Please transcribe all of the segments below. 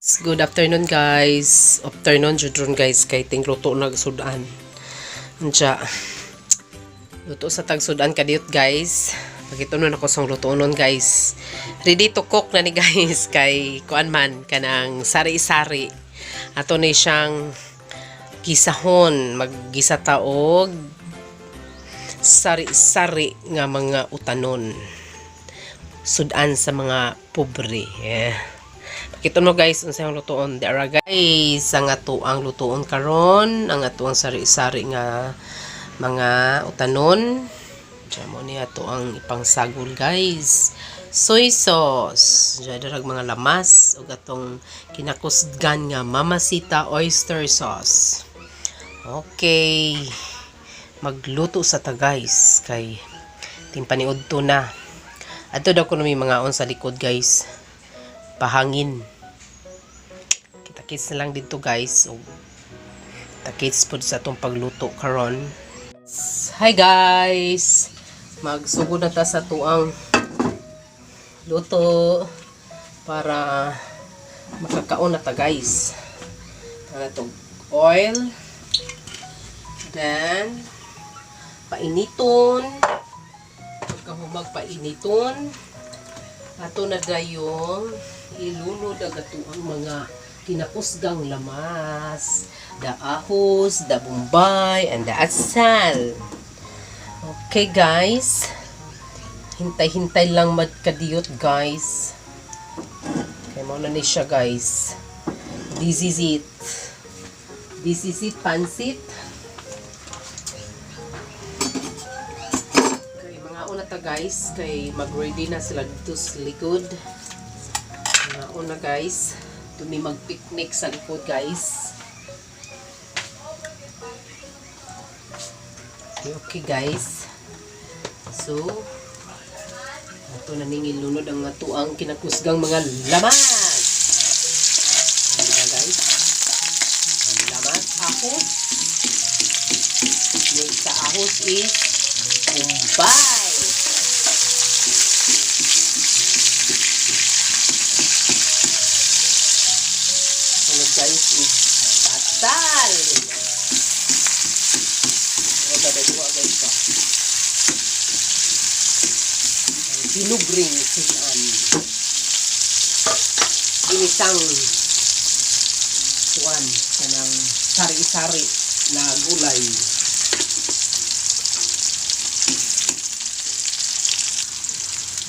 Good afternoon, guys. Afternoon jud ron, guys, kay tingluto nag sudan. Unsa? Luto sa tag-sudan kadiyot, guys. Pagkitunon ako sa lutuonon, guys. Ready to cook na ni, guys, kay kuan man kanang sari-sari. Ato ni siyang gisahon, maggisa ta og sari-sari nga mga utanon. Sudan sa mga pobre. Yeah. Pakita mo, guys, unsa ang lutuon dara, guys. Ang ato ang lutuon karon, ang ato ang sari-sari nga mga utanon. Diyan mo ni ato ang ipangsagol, guys. Soy sauce. Diyan darag mga lamas ug atong kinakusgan nga Mamasita oyster sauce. Okay. Magluto sa ta, guys, kay timpaniudto na. Adto daw kuno may mga on sa likod, guys. Pahangin. Kita-kits na lang dito, guys. Ug takits pod sa atong pagluto karon. Hi, guys. Magsugod na ta sa tuang luto para makakaon na ta, guys. Ano to? Oil. Then painiton. Pagkahumag painiton, ato na dayong ilunod ang atuang mga kinakusgang lamas. The ahos, the bombay, and the atsal. Okay, guys. Hintay-hintay lang magkadiyot, guys. Okay, mao na ni siya, guys. This is it. This is it, pansit. Kay mga una ta, guys, kay mag-ready na sila dito sa likod. Mga una, guys, tumi mag-picnic sa likod, guys. Okay, guys. So, ato na ning ilunod ang atuang kinakusgang mga lamas. Diba, guys? Ang lamas, ahos. Next sa ahos is bombay. Sunod, guys, is atsal. Ano ba duha, guys, ba? Ang pinubring sudan. Ginisang kuan kanang sari-sari na gulay.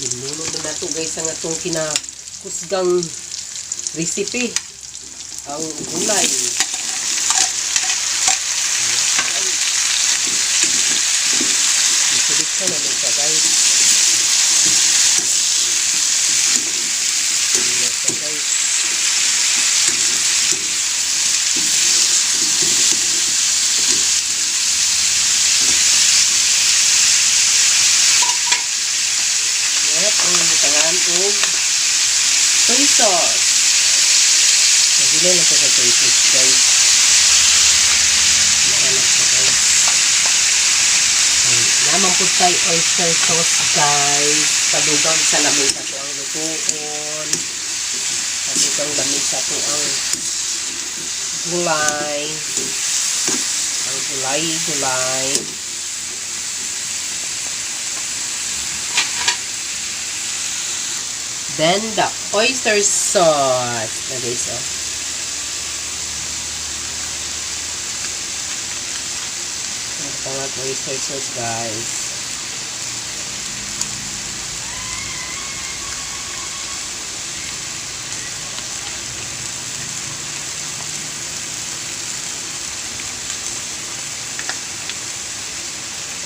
Ilunod na nato, guys, ang atong kinakusgang recipe, ang gulay. Isulit ko na siya, guys. Ano siya, guys. Yep, ang butangan og soy sauce. Nagilay lang siya sa soy sauce, guys. Yan lang siya, guys. Ay, naman po tayo oyster sauce, guys. Padugang sa lamig sa ang lutuon. Padugang lamig sa ang gulay. Ang gulay, gulay. Then, the oyster sauce. Na, guys, oh. Ito nga oyster sauce, guys.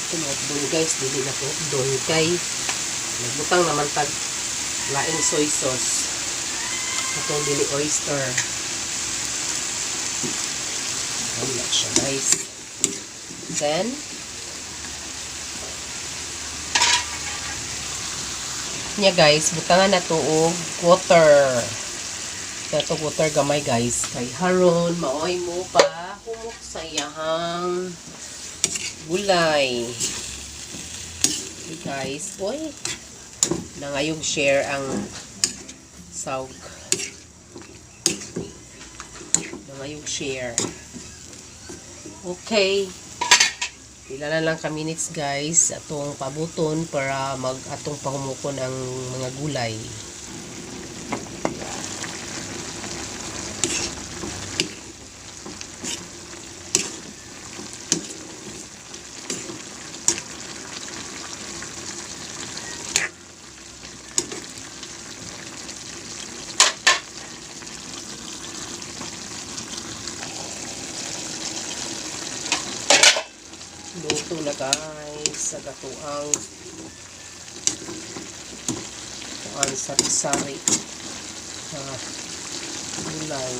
Ito mga doon, guys, dili na po doon kay nagbutang naman tag laing soy sauce. Itong dili oyster. Wala siya, guys. Then, niya, guys, butangan na to og water. Ito water gamay, guys. Kay haron, maoy mo pa humok sa iyahang gulay. Okay, guys. Uy, nangayog share ang sawg. Mayong share. Okay. Pila na lang ka minutes, guys, atong pabuton para mag atong pahumukon ang mga gulay. Luto na, guys, sa gatuang kuan sari-sari gulay.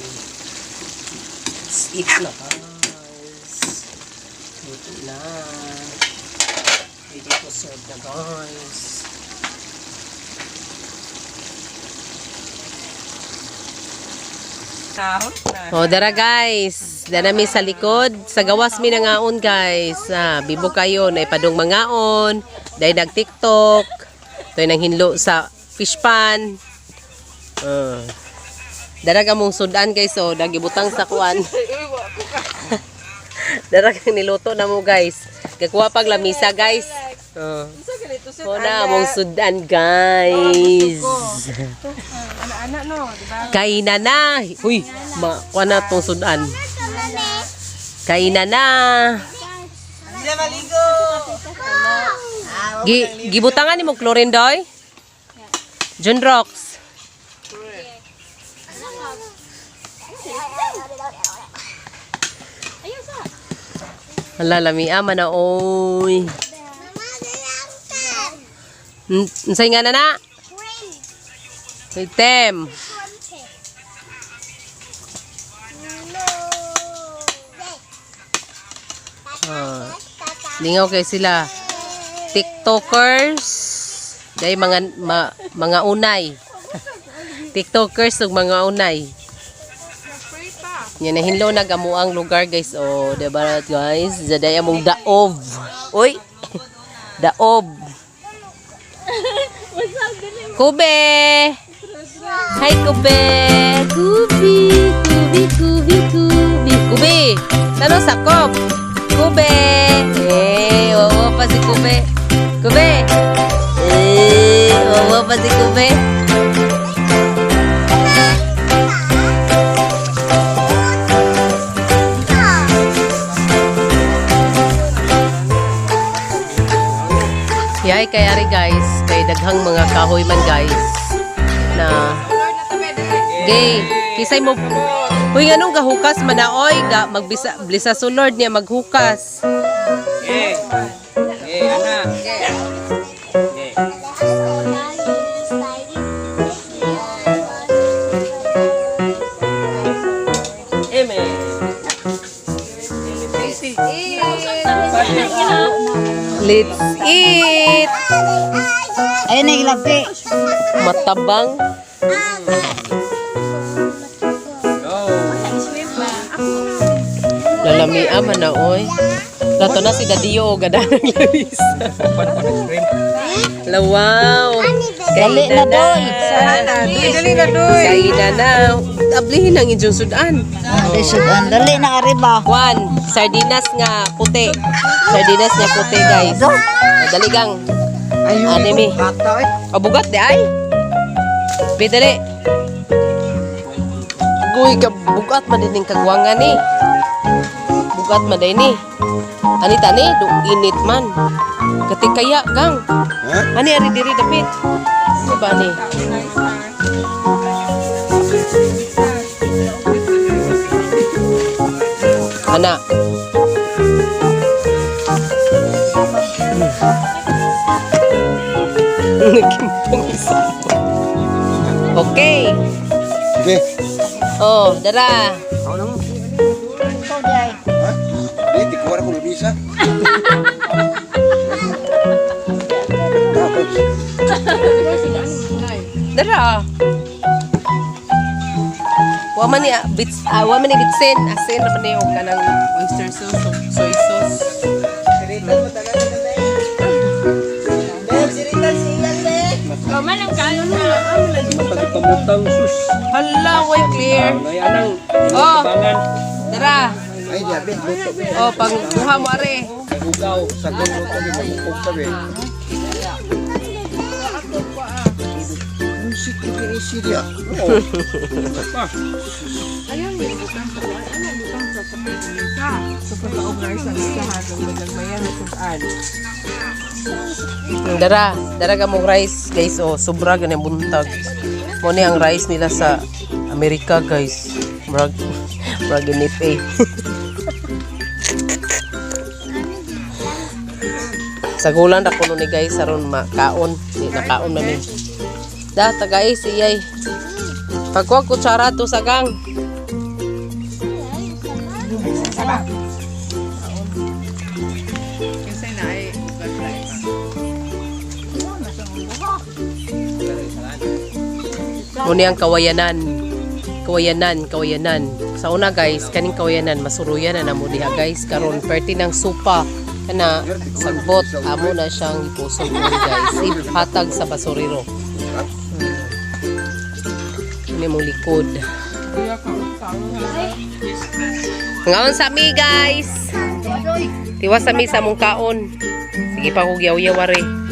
Let's eat na, guys. Luto na. Ready to serve na, guys. Oh, dara guys. Dara mi sa likod. Sa gawas mi nangaon, guys. Ah, bibo kayo na ipadong mangaon. Dahil nag TikTok. Toy nang hinlo sa fish pan. Dara ka mong sudan, guys, oh, dagibutang sa kuan. Dara kang niluto na mo, guys. Gakuha pag lamisa, guys. Oh na mong sudan, guys. Ana-ana no, di ba? Kaina na. Uy, ma kuha na tong sudan. Kaina na. Hindi maligo. Gibutangan ni mo chlorine doy? John Rocks. Hala, lami ama na oy. Unsay nga na na? Item. Ah, lingaw kay sila. TikTokers. Dahil mga unay. TikTokers ug mga unay. Yan nahinlo na ang lugar, guys. Oh, diba guys? Jaday among daob. Uy. Daob. Kube. Hi, Kube. Kubi, Kubi, Kubi, Kubi. Kubi. Tano sakop? Kube. Eh, wawa pa si Kube. Kube. Eh, wawa pa si Kube. Yay, kay ari guys, kay daghang mga kahoy man, guys. Na Gay, kisay mo. Uy, nganong gahukas man na oy, ga magbisa blisa so Lord niya maghukas. Eh, eh, ana. Eh. Eme. Let's eat. Ayun na ilabi. Matabang. Go. Lalami man na oy. Lato na si Dadio o gadanang labis. Lawaw. Dali na doy. Dali, dali na doy. Kaina na. Ablihin ang inyong sudan. Dali sudan, dali na ariba. Juan, sardinas nga puti. Sardinas nga puti, guys. O, dali gang. Ane mi. O, bugat di ay. Be, dali. Guy, ka, bugat man din yung kagwangan ni. Bugat man din ni. Ani tani, do init man. Kati kaya, gang. Ani, ari diri dapit. Ano ba ni? Ana. Naging isa. Okay. Okay. Oh, dara. Ako na mo. Ha? Di, di ko ko lumisa. Tapos, Dara. Wa man ni bits, wa man ni bitsin, asin ra man ni og kanang oyster sauce ug soy sauce. Butang sus. Hala, way clear. Ay anang Oh. tabangan. Tara. Ay, diya, bin, luto. Oh, pang kuha mo are. Ugaw, sa luto, di magukog tabi. Musik ni Syria. Oo. Dara, dara ka mong rice, guys. Oh, sobra ganyan buntag. Mo ni ang rice nila sa Amerika, guys. Murag murag inip eh. Sagulan ra kuno ni guys aron makaon, di nakaon na mi. Da tagay siyay. Pagkuha kutsara to sagang. Muna ang kawayanan. Kawayanan, kawayanan. Sa una guys, kaning kawayanan, masuruyan na namo diha guys. Karon perti ng supa kana sagbot amo na siyang ipusog mo guys. Ipatag sa basurero. Ini mong likod. Ngaon sa mi guys. Tiwas sa mi sa mong kaon. Sige pa kog yaw-yaw are.